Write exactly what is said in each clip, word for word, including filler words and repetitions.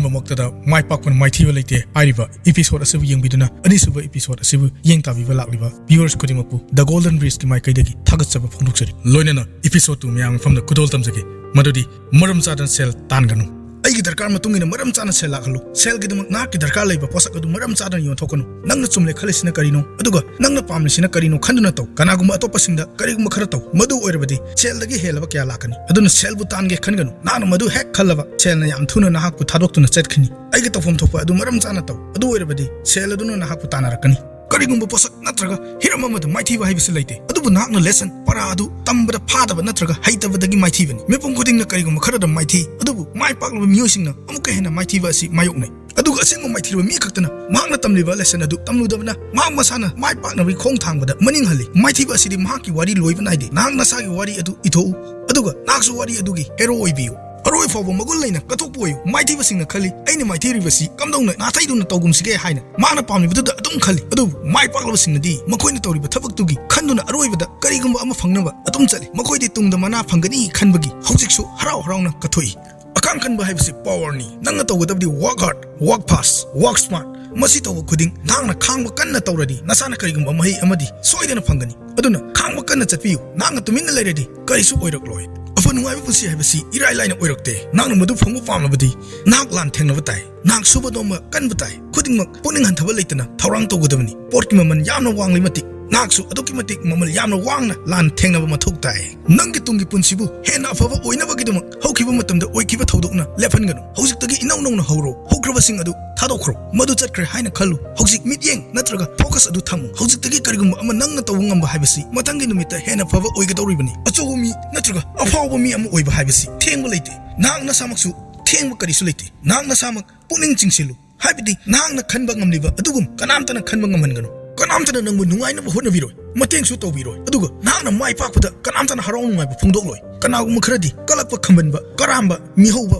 ꯃꯛꯇꯗ ꯃꯥꯏ ꯄꯥꯛꯄꯅ ꯃꯥꯏꯊꯤꯕ ꯂꯩꯇꯦ ꯍꯥꯏꯔꯤꯕ episode ꯑꯁꯤꯕꯨ ꯌꯦꯡꯕꯤꯗꯨꯅ ꯑꯅꯤꯁꯨꯕ episode ꯑꯁꯤꯕꯨ ꯌꯦꯡ ꯇꯥꯕꯤꯕ ꯂꯥꯛꯂꯤꯕ viewers ꯈꯨꯗꯤꯡꯃꯛꯄꯨ The Golden Raceꯀꯤ ꯃꯥꯏꯀꯩꯗꯒꯤ ꯊꯥꯒꯠꯆꯕ ꯐꯣꯡꯗꯣꯛꯆꯔꯤ꯫ ꯂꯣꯏꯅꯅ episode two ꯃꯌꯥꯝ ꯃꯐꯝꯗ ꯈꯨꯗꯣꯜ ꯇꯝꯖꯒꯦ, ꯃꯗꯨꯗꯤ ꯃꯔꯝ ꯆꯥꯗꯅ ꯁꯦꯜ ꯇꯥꯟꯒꯅꯨ꯫ ꯑꯩꯒꯤ ꯗꯔꯀꯥꯔ ꯃꯇꯨꯡ ꯏꯟꯅ ꯃꯔꯝ ꯆꯥꯅ ꯁꯦꯜ ꯂꯥꯛꯍꯜꯂꯨ꯫ ꯁꯦꯜꯒꯤꯗꯃꯛ ꯅꯍꯥꯛꯀꯤ ꯗꯔꯀꯥꯔ ꯂꯩꯕ ꯄꯣꯠꯁꯛ ꯑꯗꯨ ꯃꯔꯝ ꯆꯥꯗꯅ ꯌꯣꯟꯊꯣꯛꯀꯅꯨ꯫ ꯅꯪꯅ ꯆꯨꯝꯂꯦ ꯈꯜꯂꯤꯁꯤꯅ ꯀꯔꯤꯅꯣ, ꯑꯗꯨꯒ ꯅꯪꯅ ꯄꯥꯝꯂꯤꯁꯤꯅ ꯀꯔꯤꯅꯣ ꯈꯟꯗꯨꯅ ꯇꯧ꯫ ꯀꯅꯥꯒꯨꯝꯕ ꯑꯇꯣꯞꯄꯁꯤꯡꯗ ꯀꯔꯤꯒꯨꯝꯕ ꯈꯔ ꯇꯧ꯫ ꯃꯗꯨ ꯑꯣꯏꯔꯕꯗꯤ ꯁꯦꯜꯗꯒꯤ ꯍꯦꯜꯂꯕ ꯀꯌꯥ ꯂꯥꯛꯀꯅꯤ꯫ ꯑꯗꯨꯅ ꯁꯦꯜꯕꯨ ꯇꯥꯟꯒꯦ ꯈꯟꯒꯅꯨ꯫ ꯅꯍꯥꯛꯅ ꯃꯗꯨ ꯍꯦꯛ ꯈꯜꯂꯕ, ꯁꯦꯜꯅ ꯌꯥꯝ ꯊꯨꯅ ꯅꯍꯥꯛꯄꯨ ꯊꯥꯗꯣꯛꯇꯨꯅ ꯆꯠꯈꯤꯅꯤ꯫ ꯑꯩꯒꯤ ꯇꯧꯐꯝ ꯊꯣꯛꯄ ꯑꯗꯨ ꯃꯔꯝ ꯆꯥꯅ ꯇꯧ꯫ ꯑꯗꯨ ꯑꯣꯏꯔꯕꯗꯤ ꯁꯦꯜ ꯑꯗꯨꯅ ꯅꯍꯥꯛꯄꯨ ꯇꯥꯟꯅꯔꯛꯀꯅꯤ꯫ ꯀꯔꯤꯒꯨꯝꯕ ꯄꯣꯠꯁꯛ ꯅꯠꯇ꯭ꯔꯒ ꯍꯤꯔꯝ ꯑꯃꯗ ꯃꯥꯏꯊꯤꯕ ꯍꯥꯏꯕꯁꯤ ꯂꯩꯇꯦ, ꯑꯗꯨꯕꯨ ꯅꯍꯥꯛꯅ lesson ꯄꯔꯥ ꯑꯗꯨ ꯇꯝꯕꯗ ꯐꯥꯗꯕ ꯅꯠꯇ꯭ꯔꯒ ꯍꯩꯇꯕꯗꯒꯤ ꯃꯥꯏꯊꯤꯕꯅꯤ꯫ ꯃꯤꯄꯨꯝ ꯈꯨꯗꯤꯡꯅ ꯀꯔꯤꯒꯨꯝꯕ ꯈꯔꯗ ꯃꯥꯏꯊꯤ, ꯑꯗꯨꯕꯨ ꯃꯥꯏ ꯄꯥꯛꯂꯕ ꯃꯤꯑꯣꯏꯁꯤꯡꯅ ꯑꯃꯨꯛꯀ ꯍꯦꯟꯅ ꯃꯥꯏꯊꯤꯕ ꯑꯁꯤ ꯃꯥꯌꯣꯛꯅꯩ꯫ ꯑꯗꯨꯒ ꯑꯁꯦꯡꯕ ꯃꯥꯏꯊꯤꯔꯕ ꯃꯤ ꯈꯛꯇꯅ ꯃꯍꯥꯛꯅ ꯇꯝꯂꯤꯕ lesson ꯑꯗꯨ ꯇꯝꯂꯨꯗꯕꯅ ꯃꯍꯥꯛ ꯃꯁꯥꯅ ꯃꯥꯏ ꯄꯥꯛꯅꯕꯒꯤ ꯈꯣꯡ ꯊꯥꯡꯕꯗ ꯃꯅꯤꯡ ꯍꯜꯂꯤ꯫ ꯃꯥꯏꯊꯤꯕ ꯑꯁꯤꯗꯤ ꯃꯍꯥꯛꯀꯤ ꯋꯥꯔꯤ ꯂꯣꯏꯕ ꯅꯥꯏꯗꯦ꯫ ꯅꯍꯥꯛ ꯅꯁꯥꯒꯤ ꯋꯥꯔꯤ ꯑꯗꯨ ꯏꯊꯣꯛꯎ, ꯑꯗꯨꯒ ꯅꯍꯥꯛꯁꯨ ꯋꯥꯔꯤ ꯑꯗꯨꯒꯤ hero ꯑꯣꯏꯕꯤꯌꯨ꯫ ꯑꯔꯣꯏ ꯐꯥꯎꯕ ꯃꯒꯨꯟ ꯂꯩꯅ ꯀꯠꯊꯣꯛꯄ ꯑꯣꯏꯌꯨ꯫ ꯃꯥꯏꯊꯤꯕꯁꯤꯡꯅ ꯈꯜꯂꯤ, "ꯑꯩꯅ ꯃꯥꯏꯊꯤꯔꯤꯕꯁꯤ ꯀꯝꯗꯧꯅ ꯅꯥꯊꯩꯗꯨꯅ ꯇꯧꯒꯨꯝꯁꯤꯒꯦ?" ꯍꯥꯏꯅ ꯃꯥꯅ ꯄꯥꯝꯂꯤꯕꯗꯨꯗ ꯑꯗꯨꯝ ꯈꯜꯂꯤ꯫ ꯑꯗꯨꯕꯨ ꯃꯥꯏ ꯄꯥꯛꯂꯕꯁꯤꯡꯅꯗꯤ ꯃꯈꯣꯏꯅ ꯇꯧꯔꯤꯕ ꯊꯕꯛꯇꯨꯒꯤ ꯈꯟꯗꯨꯅ ꯑꯔꯣꯏꯕꯗ ꯀꯔꯤꯒꯨꯝꯕ ꯑꯃ ꯐꯪꯅꯕ ꯑꯗꯨꯝ ꯆꯠꯂꯤ꯫ ꯃꯈꯣꯏꯗꯤ ꯇꯨꯡꯗ ꯃꯅꯥ ꯐꯪꯒꯅꯤ ꯈꯟꯕꯒꯤ ꯍꯧꯖꯤꯛꯁꯨ ꯍꯔꯥꯎ ꯍꯔꯥꯎꯅ ꯀꯠꯊꯣꯛꯏ꯫ ꯑꯈꯥꯡ ꯀꯟꯕ ꯍꯥꯏꯕꯁꯤ powerꯅꯤ꯫ ꯅꯪꯅ ꯇꯧꯒꯗꯕꯗꯤ work hard, work fast, work smart꯫ ꯃꯁꯤ ꯇꯧꯕ ꯈꯨꯗꯤꯡ ꯅꯍꯥꯛꯅ ꯈꯥꯡꯕ ꯀꯟꯅ ꯇꯧꯔꯗꯤ ꯅꯁꯥꯅ ꯀꯔꯤꯒꯨꯝꯕ ꯃꯍꯩ ꯑꯃꯗꯤ ꯁꯣꯏꯗꯅ ꯐꯪꯒꯅꯤ꯫ ꯑꯗꯨꯅ ꯈꯥꯡꯕ ꯀꯟꯅ ꯆꯠꯄꯤꯌꯨ꯫ ꯅꯍꯥꯛꯅ ꯇꯨꯃꯤꯟꯅ ꯂꯩꯔꯗꯤ ꯀꯔꯤꯁꯨ ꯑꯣꯏꯔꯛꯂꯣꯏ꯫ ꯑꯐ ꯅꯨꯡꯉꯥꯏꯕ ꯄꯨꯟꯁꯤ ꯍꯥꯏꯕꯁꯤ ꯏꯔꯥꯏ ꯂꯥꯏꯅ ꯑꯣꯏꯔꯛꯇꯦ꯫ ꯅꯍꯥꯛꯅ ꯃꯗꯨ ꯐꯪꯕ ꯄꯥꯝꯂꯕꯗꯤ ꯅꯍꯥꯛ ꯂꯥꯟ ꯊꯦꯡꯅꯕ ꯇꯥꯏ꯫ ꯅꯍꯥꯛ ꯁꯨꯕ ꯅꯣꯝꯕ ꯀꯟꯕ ꯇꯥꯏ꯫ ꯈꯨꯗꯤꯡꯃꯛ ꯄꯨꯛꯅꯤꯡ ꯍꯟꯊꯕ ꯂꯩꯇꯅ ꯊꯧꯔꯥꯡ ꯇꯧꯒꯗꯕꯅꯤ꯫ ꯄꯣꯠꯀꯤ ꯃꯃꯜ ꯌꯥꯝꯅ ꯋꯥꯡꯂꯤ ꯃꯇꯤꯛ ꯅꯍꯥꯛꯁꯨ ꯑꯗꯨꯛꯀꯤ ꯃꯇꯤꯛ ꯃꯃꯜ ꯌꯥꯝꯅ ꯋꯥꯡꯅ ꯂꯥꯟ ꯊꯦꯡꯅꯕ ꯃꯊꯧ ꯇꯥꯏ꯫ ꯅꯪꯒꯤ ꯇꯨꯡꯒꯤ ꯄꯨꯟꯁꯤꯕꯨ ꯍꯦꯟꯅ ꯑꯐꯕ ꯑꯣꯏꯅꯕꯒꯤꯗꯃꯛ ꯍꯧꯈꯤꯕ ꯃꯇꯝꯗ ꯑꯣꯏꯈꯤꯕ ꯊꯧꯗꯣꯛꯅ ꯂꯦꯞꯍꯟꯒꯅꯨ꯫ ꯍꯧꯖꯤꯛꯇꯒꯤ ꯏꯅꯧ ꯅꯧꯅ ꯍꯧꯔꯣ꯫ ꯍꯧꯈ꯭ꯔꯕꯁꯤꯡ ꯑꯗꯨ ꯊꯥꯗꯣꯛꯈ꯭ꯔꯣ꯫ ꯃꯗꯨ ꯆꯠꯈ꯭ꯔꯦ ꯍꯥꯏꯅ ꯈꯜꯂꯨ꯫ ꯍꯧꯖꯤꯛ ꯃꯤꯠꯌꯦꯡ ꯅꯠꯇ꯭ꯔꯒ focus ꯑꯗꯨ ꯊꯝꯃꯨ꯫ ꯍꯧꯖꯤꯛꯇꯒꯤ ꯀꯔꯤꯒꯨꯝꯕ ꯑꯃ ꯅꯪꯅ ꯇꯧꯕ ꯉꯝꯕ ꯍꯥꯏꯕꯁꯤ ꯃꯊꯪꯒꯤ ꯅꯨꯃꯤꯠꯇ ꯍꯦꯟꯅ ꯐꯕ ꯑꯣꯏꯒꯗꯧꯔꯤꯕꯅꯤ꯫ ꯑꯆꯧꯕ ꯃꯤ ꯅꯠꯇ꯭ꯔꯒ ꯑꯐꯥꯎꯕ ꯃꯤ ꯑꯃ ꯑꯣꯏꯕ ꯍꯥꯏꯕꯁꯤ ꯊꯦꯡꯕ ꯂꯩꯇꯦ꯫ ꯅꯍꯥꯛ ꯅꯁꯥꯃꯛꯁꯨ ꯊꯦꯡꯕ ꯀꯔꯤꯁꯨ ꯂꯩꯇꯦ꯫ ꯅꯍꯥꯛ ꯅꯁꯥꯃꯛ ꯄꯨꯛꯅꯤꯡ ꯆꯤꯡꯁꯤꯜꯂꯨ꯫ ꯍꯥꯏꯕꯗꯤ ꯅꯍꯥꯛꯅ ꯈꯟꯕ ꯉꯝꯂꯤꯕ ꯑꯗꯨꯒꯨꯝ ꯀꯅꯥꯝꯇꯅ ꯈꯟꯕ ꯉꯝꯍꯟꯒꯅꯨ꯫ ꯀꯅꯥꯝꯇꯅ ꯅꯪꯕꯨ ꯅꯨꯡꯉꯥꯏꯅꯕ ꯍꯣꯠꯅꯕꯤꯔꯣꯏ, ꯃꯇꯦꯡꯁꯨ ꯇꯧꯕꯤꯔꯣꯏ꯫ ꯑꯗꯨꯒ ꯅꯍꯥꯛꯅ ꯃꯥꯏ ꯄꯥꯛꯄꯗ ꯀꯅꯥꯝꯇꯅ ꯍꯔꯥꯎ ꯅꯨꯡꯉꯥꯏꯕ ꯐꯣꯡꯗꯣꯛꯂꯣꯏ꯫ ꯀꯅꯥꯒꯨꯝꯕ ꯈꯔꯗꯤ ꯀꯂꯛꯄ ꯈꯝꯕꯟꯕ, ꯀꯔꯥꯝꯕ, ꯃꯤꯍꯧꯕ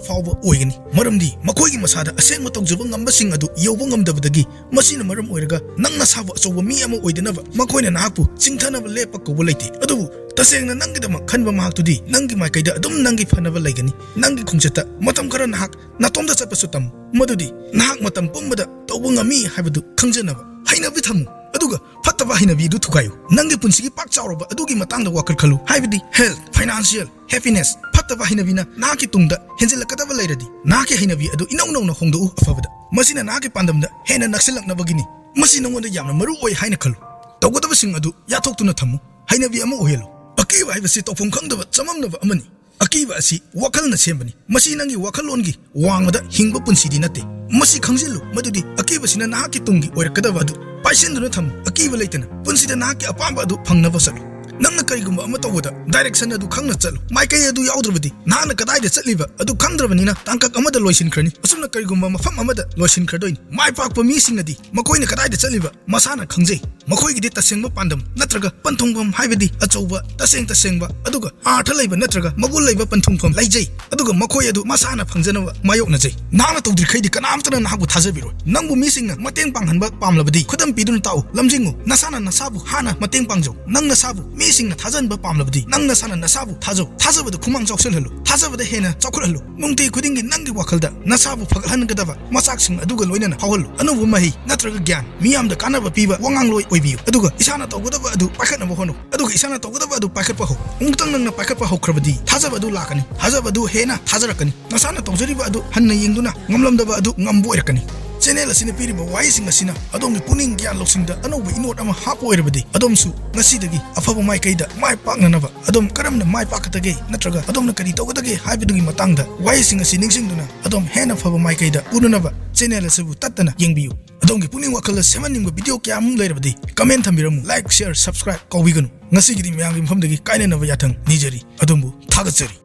ꯐꯥꯎꯕ ꯑꯣꯏꯒꯅꯤ꯫ ꯃꯔꯝꯗꯤ ꯃꯈꯣꯏꯒꯤ ꯃꯁꯥꯗ ꯑꯁꯦꯡꯕ ꯇꯧꯖꯕ ꯉꯝꯕꯁꯤꯡ ꯑꯗꯨ ꯌꯧꯕ ꯉꯝꯗꯕꯗꯒꯤ꯫ ꯃꯁꯤꯅ ꯃꯔꯝ ꯑꯣꯏꯔꯒ ꯅꯪ ꯅꯁꯥꯕꯨ ꯑꯆꯧꯕ ꯃꯤ ꯑꯃ ꯑꯣꯏꯗꯅꯕ ꯃꯈꯣꯏꯅ ꯅꯍꯥꯛꯄꯨ ꯆꯤꯡꯊꯅꯕ ꯂꯦꯞꯄ ꯀꯧꯕ ꯂꯩꯇꯦ꯫ ꯑꯗꯨꯕꯨ ꯇꯁꯦꯡꯅ ꯅꯪꯒꯤꯗꯃꯛ ꯈꯟꯕ ꯃꯍꯥꯛꯇꯨꯗꯤ ꯅꯪꯒꯤ ꯃꯥꯏꯀꯩꯗ ꯑꯗꯨꯝ ꯅꯪꯒꯤ ꯐꯅꯕ ꯂꯩꯒꯅꯤ꯫ ꯅꯪꯒꯤ ꯈꯣꯡꯆꯠꯇ ꯃꯇꯝ ꯈꯔ ꯅꯍꯥꯛ ꯅꯥꯇꯣꯝꯗ ꯆꯠꯄꯁꯨ ꯇꯝꯃꯨ, ꯃꯗꯨꯗꯤ ꯅꯍꯥꯛ ꯃꯇꯝ ꯄꯨꯝꯕꯗ ꯇꯧꯕ ꯉꯝꯃꯤ ꯍꯥꯏꯕꯗꯨ ꯈꯪꯖꯅꯕ꯫ ꯍꯩꯅꯕꯤ ꯊꯝꯃꯨ, ꯑꯗꯨꯒ ꯐꯠꯇꯕ ꯍꯩꯅꯕꯤ ꯑꯗꯨ ꯊꯨꯒꯥꯏꯌꯨ꯫ ꯅꯪꯒꯤ ꯄꯨꯟꯁꯤꯒꯤ ꯄꯥꯛ ꯆꯥꯎꯔꯕ ꯑꯗꯨꯒꯤ ꯃꯇꯥꯡꯗ ꯋꯥꯈꯜ ꯈꯜꯂꯨ, ꯍꯥꯏꯕꯗꯤ health, financial, happiness꯫ ꯐꯠꯇꯕ ꯍꯩꯅꯕꯤꯅ ꯅꯍꯥꯛꯀꯤ ꯇꯨꯡꯗ ꯍꯦꯟꯖꯤꯜꯂꯛꯀꯗꯕ ꯂꯩꯔꯗꯤ, ꯅꯍꯥꯛꯀꯤ ꯍꯩꯅꯕꯤ ꯑꯗꯨ ꯏꯅꯧ ꯅꯧꯅ ꯍꯣꯡꯗꯣꯛꯎ꯫ ꯑꯐꯕꯗ, ꯃꯁꯤꯅ ꯅꯍꯥꯛꯀꯤ ꯄꯥꯟꯗꯝꯗ ꯍꯦꯟꯅ ꯅꯛꯁꯤꯜꯂꯛꯅꯕꯒꯤꯅꯤ꯫ ꯃꯁꯤ ꯅꯉꯣꯟꯗ ꯌꯥꯝꯅ ꯃꯔꯨ ꯑꯣꯏ ꯍꯥꯏꯅ ꯈꯜꯂꯨ꯫ ꯇꯧꯒꯗꯕꯁꯤꯡ ꯑꯗꯨ ꯌꯥꯊꯣꯛꯇꯨꯅ ꯊꯝꯃꯨ꯫ ꯍꯩꯅꯕꯤ ꯑꯃ ꯑꯣꯏꯍꯜꯂꯨ꯫ ꯑꯀꯤꯕ ꯍꯥꯏꯕꯁꯤ ꯇꯧꯐꯝ ꯈꯪꯗꯕ ꯆꯃꯝꯅꯕ ꯑꯃꯅꯤ꯫ ꯑꯀꯤꯕ ꯑꯁꯤ ꯋꯥꯈꯜꯅ ꯁꯦꯝꯕꯅꯤ꯫ ꯃꯁꯤ ꯅꯪꯒꯤ ꯋꯥꯈꯜꯂꯣꯟꯒꯤ ꯋꯥꯡꯃꯗ ꯍꯤꯡꯕ ꯄꯨꯟꯁꯤꯗꯤ ꯅꯠꯇꯦ꯫ ꯃꯁꯤ ꯈꯪꯖꯤꯜꯂꯨ, ꯃꯗꯨꯗꯤ ꯑꯀꯤꯕꯁꯤꯅ ꯅꯍꯥꯛꯀꯤ ꯇꯨꯡꯒꯤ ꯑꯣꯏꯔꯛꯀꯗꯕ ꯑꯗꯨ ꯄꯥꯏꯁꯤꯟꯗꯨꯅ ꯊꯝꯃꯨ꯫ ꯑꯀꯤꯕ ꯂꯩꯇꯅ ꯄꯨꯟꯁꯤꯗ ꯅꯍꯥꯛꯀꯤ ꯑꯄꯥꯝꯕ ꯑꯗꯨ ꯐꯪꯅꯕ ꯆꯠꯂꯨ꯫ ꯅꯪꯅ ꯀꯔꯤꯒꯨꯝꯕ ꯑꯃ ꯇꯧꯕꯗ direction ꯑꯗꯨ ꯈꯪꯅ ꯆꯠꯂꯨ꯫ ꯃꯥꯏꯀꯩ ꯑꯗꯨ ꯌꯥꯎꯗ꯭ꯔꯕꯗꯤ ꯅꯍꯥꯛꯅ ꯀꯗꯥꯏꯗ ꯆꯠꯂꯤꯕ ꯑꯗꯨ ꯈꯪꯗ꯭ꯔꯕꯅꯤꯅ ꯇꯥꯡꯀꯛ ꯑꯃꯗ ꯂꯣꯏꯁꯤꯟꯈ꯭ꯔꯅꯤ꯫ ꯑꯁꯨꯝꯅ ꯀꯔꯤꯒꯨꯝꯕ ꯃꯐꯝ ꯑꯃꯗ ꯂꯣꯏꯁꯤꯟꯈ꯭ꯔꯗꯣꯏꯅꯤ꯫ ꯃꯥꯏ ꯄꯥꯛꯄ ꯃꯤꯁꯤꯡꯅꯗꯤ ꯃꯈꯣꯏꯅ ꯀꯗꯥꯏꯗ ꯆꯠꯂꯤꯕ ꯃꯁꯥꯅ ꯈꯪꯖꯩ꯫ ꯃꯈꯣꯏꯒꯤꯗꯤ ꯇꯁꯦꯡꯕ ꯄꯥꯟꯗꯝ ꯅꯠꯇ꯭ꯔꯒ ꯄꯟꯊꯨꯡꯐꯝ, ꯍꯥꯏꯕꯗꯤ ꯑꯆꯧꯕ, ꯇꯁꯦꯡ ꯇꯁꯦꯡꯕ, ꯑꯗꯨꯒ ꯑꯥꯔꯊ ꯂꯩꯕ ꯅꯠꯇ꯭ꯔꯒ ꯃꯒꯨꯟ ꯂꯩꯕ ꯄꯟꯊꯨꯡꯐꯝ ꯂꯩꯖꯩ, ꯑꯗꯨꯒ ꯃꯈꯣꯏ ꯑꯗꯨ ꯃꯁꯥꯅ ꯐꯪꯖꯅꯕ ꯃꯥꯌꯣꯛꯅꯖꯩ꯫ ꯅꯍꯥꯛꯅ ꯇꯧꯗ꯭ꯔꯤꯈꯩꯗꯤ ꯀꯅꯥꯝꯇꯅ ꯅꯍꯥꯛꯄꯨ ꯊꯥꯖꯕꯤꯔꯣꯏ꯫ ꯅꯪꯕꯨ ꯃꯤꯁꯤꯡꯅ ꯃꯇꯦꯡ ꯄꯥꯡꯍꯟꯕ ꯄꯥꯝꯂꯕꯗꯤ ꯈꯨꯗꯝ ꯄꯤꯗꯨꯅ ꯇꯥꯛꯎ, ꯂꯝꯖꯤꯡꯉꯨ꯫ ꯅꯁꯥꯅ ꯅꯁꯥꯕꯨ ꯍꯥꯟꯅ ꯃꯇꯦꯡ ꯄꯥꯡꯖꯧ꯫ ꯅꯪ ꯅꯁꯥꯕꯨ ꯃꯤꯁꯤꯡꯅ ꯊꯥꯖꯍꯟꯕ ꯄꯥꯝꯂꯕꯗꯤ ꯅꯪ ꯅꯁꯥꯅ ꯅꯁꯥꯕꯨ ꯊꯥꯖꯧ꯫ ꯊꯥꯖꯕꯗ ꯈꯨꯃꯥꯡ ꯆꯥꯎꯁꯤꯜꯍꯜꯂꯨ꯫ ꯊꯥꯖꯕꯗ ꯍꯦꯟꯅ ꯆꯥꯎꯈꯠꯍꯜꯂꯨ꯫ ꯅꯨꯡꯇꯤ ꯈꯨꯗꯤꯡꯒꯤ ꯅꯪꯒꯤ ꯋꯥꯈꯜꯗ ꯅꯁꯥꯕꯨ ꯐꯒꯠꯍꯟꯒꯗꯕ ꯃꯆꯥꯛꯁꯤꯡ ꯑꯗꯨꯒ ꯂꯣꯏꯅꯅ ꯐꯥꯎꯍꯜꯂꯨ꯫ ꯑꯅꯧꯕ ꯃꯍꯩ ꯅꯠꯇ꯭ꯔꯒ ꯒ꯭ꯌꯥꯟ, ꯃꯤꯌꯥꯝꯗ ꯀꯥꯟꯅꯕ ꯄꯤꯕ ꯋꯥꯉꯥꯡꯂꯣꯏ ꯑꯣꯏꯕꯤꯌꯨ꯫ ꯑꯗꯨꯒ ꯏꯁꯥꯅ ꯇꯧꯒꯗꯕ ꯑꯗꯨ ꯄꯥꯏꯈꯠꯅꯕ ꯍꯣꯠꯅꯧ꯫ ꯑꯗꯨꯒ ꯏꯁꯥꯅ ꯇꯧꯒꯗꯕ ꯑꯗꯨ ꯄꯥꯏꯈꯠꯄ ꯍꯧ꯫ ꯑꯃꯨꯛꯇꯪ ꯅꯪꯅ ꯄꯥꯏꯈꯠꯄ ꯍꯧꯈ꯭ꯔꯕꯗꯤ ꯊꯥꯖꯕ ꯑꯗꯨ ꯂꯥꯛꯀꯅꯤ꯫ ꯊꯥꯖꯕ ꯑꯗꯨ ꯍꯦꯟꯅ ꯊꯥꯖꯔꯛꯀꯅꯤ꯫ ꯅꯁꯥꯅ ꯇꯧꯖꯔꯤꯕ ꯑꯗꯨ ꯍꯟꯅ ꯌꯦꯡꯗꯨꯅ ꯉꯝꯂꯝꯗꯕ ꯑꯗꯨ ꯉꯝꯕ ꯑꯣꯏꯔꯛꯀꯅꯤ꯫ ꯆꯦꯅꯦꯜ ꯑꯁꯤꯅ ꯄꯤꯔꯤꯕ ꯋꯥꯍꯩꯁꯤꯡ ꯑꯁꯤꯅ ꯑꯗꯣꯝꯒꯤ ꯄꯨꯛꯅꯤꯡ ꯒ꯭ꯌꯥꯟ ꯂꯧꯁꯤꯡꯗ ꯑꯅꯧꯕ ꯏꯅꯣꯠ ꯑꯃ ꯍꯥꯞꯄ ꯑꯣꯏꯔꯕꯗꯤ ꯑꯗꯣꯝꯁꯨ ꯉꯁꯤꯗꯒꯤ ꯑꯐꯕ ꯃꯥꯏꯀꯩꯗ ꯃꯥꯏ ꯄꯥꯛꯅꯅꯕ, ꯑꯗꯣꯝ ꯀꯔꯝꯅ ꯃꯥꯏ ꯄꯥꯛꯀꯗꯒꯦ ꯅꯠꯇ꯭ꯔꯒ ꯑꯗꯣꯝꯅ ꯀꯔꯤ ꯇꯧꯒꯗꯒꯦ ꯍꯥꯏꯕꯗꯨꯒꯤ ꯃꯇꯥꯡꯗ ꯋꯥꯍꯩꯁꯤꯡ ꯑꯁꯤ ꯅꯤꯡꯁꯤꯡꯗꯨꯅ ꯑꯗꯣꯝ ꯍꯦꯟꯅ ꯐꯕ ꯃꯥꯏꯀꯩꯗ ꯄꯨꯅꯅꯕ ꯆꯦꯅꯦꯜ ꯑꯁꯤꯕꯨ ꯇꯠꯇꯅ ꯌꯦꯡꯕꯤꯌꯨ꯫ ꯑꯗꯣꯝꯒꯤ ꯄꯨꯛꯅꯤꯡ ꯋꯥꯈꯜꯗ ꯁꯦꯝꯍꯟꯅꯤꯡꯕ ꯚꯤꯗꯤꯑꯣ ꯀꯌꯥ ꯑꯃ ꯂꯩꯔꯕꯗꯤ comment ꯊꯝꯕꯤꯔꯝꯃꯨ꯫ Like, share, subscribe ꯀꯥꯎꯕꯤꯒꯅꯨ꯫ ꯉꯁꯤꯒꯤꯗꯤ ꯃꯌꯥꯝꯒꯤ ꯃꯐꯝꯗꯒꯤ ꯀꯥꯏꯅꯅꯕ ꯌꯥꯊꯪ ꯅꯤꯖꯔꯤ꯫ ꯑꯗꯣꯝꯕꯨ ꯊꯥꯒꯠꯆꯔꯤ꯫